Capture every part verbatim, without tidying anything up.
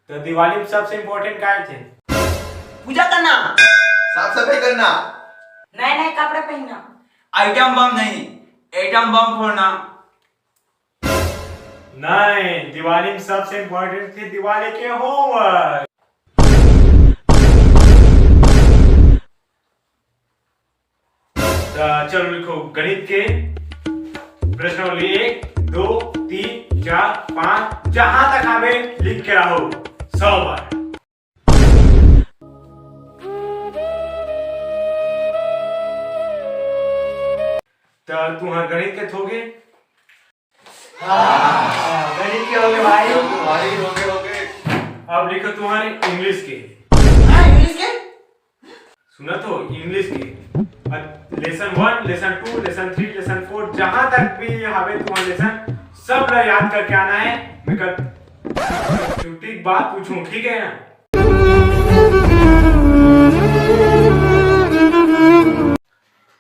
तो दिवाली में सबसे इंपॉर्टेंट काय थे? पूजा करना, साफ सफाई करना, नए नए कपड़े पहनना, आइटम बम नहीं, एटम बम फोड़ना। नहीं, दिवाली में सबसे इंपॉर्टेंट थे दिवाली के होमवर्क। तो चलो लिखो गणित के प्रश्नावली एक, दो, तीन, चार, पाँच, जहां तक आवे लिख के रहो। सौ बार। तो तुम्हार गणित के थोगे। हाँ, गणित के होगे भाई। भाई, होगे, होगे। अब लिखो तुम्हारे इंग्लिश के। हाँ, इंग्लिश के? सुना तो, इंग्लिश के। Lesson one, lesson two, lesson three, lesson four, जहां तक भी हवे तुम्हारा लेसन, सब ला याद करके आना है। मैं कल छुट्टी के बाद पूछूं, ठीक है ना?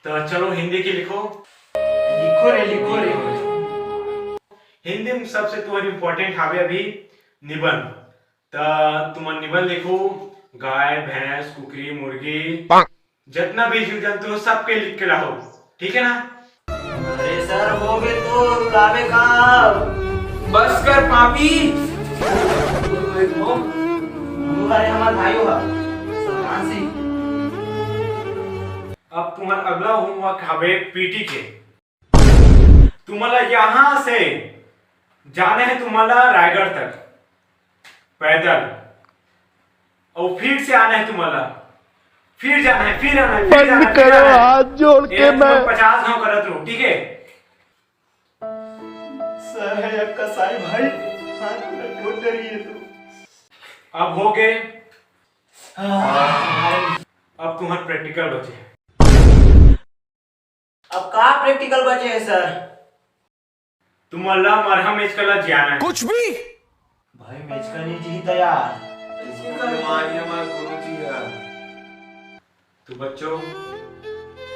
तो चलो हिंदी की लिखो। लिखो रे, लिखो रे। हिंदी में सबसे तुम्हारी इंपॉर्टेंट हावे अभी निबंध। तो तुम निबंध लिखो, गाय, भैंस, कुकरी, मुर्गी, जितना भी जीव जंतु हो, सबके लिख के लाओ, ठीक है ना? अरे सर, होगे तो रुलावे का। बस कर पापी। अरे हमार भाई हो, सम्मान से। अब तुम्हारा अगला होमवर्क हवे पीटी के। तुम्हारा यहाँ से जाना है तुम्हारा रायगढ़ तक पैदल, और फिर से आना है तुम्हारा, फिर जाना है, फिर आना है, फिर बंद जाना है, फिर करो, आना है। हाथ जोड़ के ये मैं तुम्हें पचास गांव करत रहूं, ठीक है? सर है अब कसाई भाई, हाथ में टूट रही है तो। अब हो गए। अब तुम्हारा प्रैक्टिकल बचे। अब का प्रैक्टिकल बचे है सर? तुम अल्लाह मरहम मेचका ला जियाना है। कुछ भी। भाई मेचका नहीं जीता यार। हमारे गुरु जी है। तो बच्चों,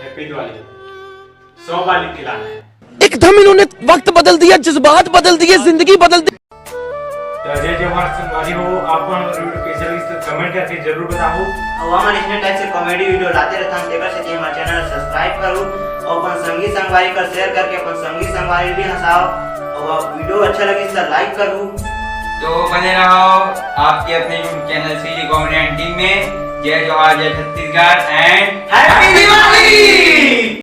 हैप्पी दिवाली। सौ बार लिख के लाना है। एकदम इन्होंने वक्त बदल दिया, जज्बात बदल दिए, जिंदगी बदल दी। तो जय जोहार संगवारी हो, आप मन वीडियो कैसे लगिस तो कमेंट करके जरूर बताओ। और हमन इसने टाइप से कॉमेडी वीडियो लाते रहथन, तेकर सेती हमर चैनल सब्सक्राइब करू और अपन संगी संगवारी कर शेयर करके अपन संगी संगवारी भी हंसाओ। और आप वीडियो अच्छा लगिस तो लाइक करू। तो बने रहो आपके अपने YouTube channel CG comedian team में। जय जोहार, जय छत्तीसगढ़ and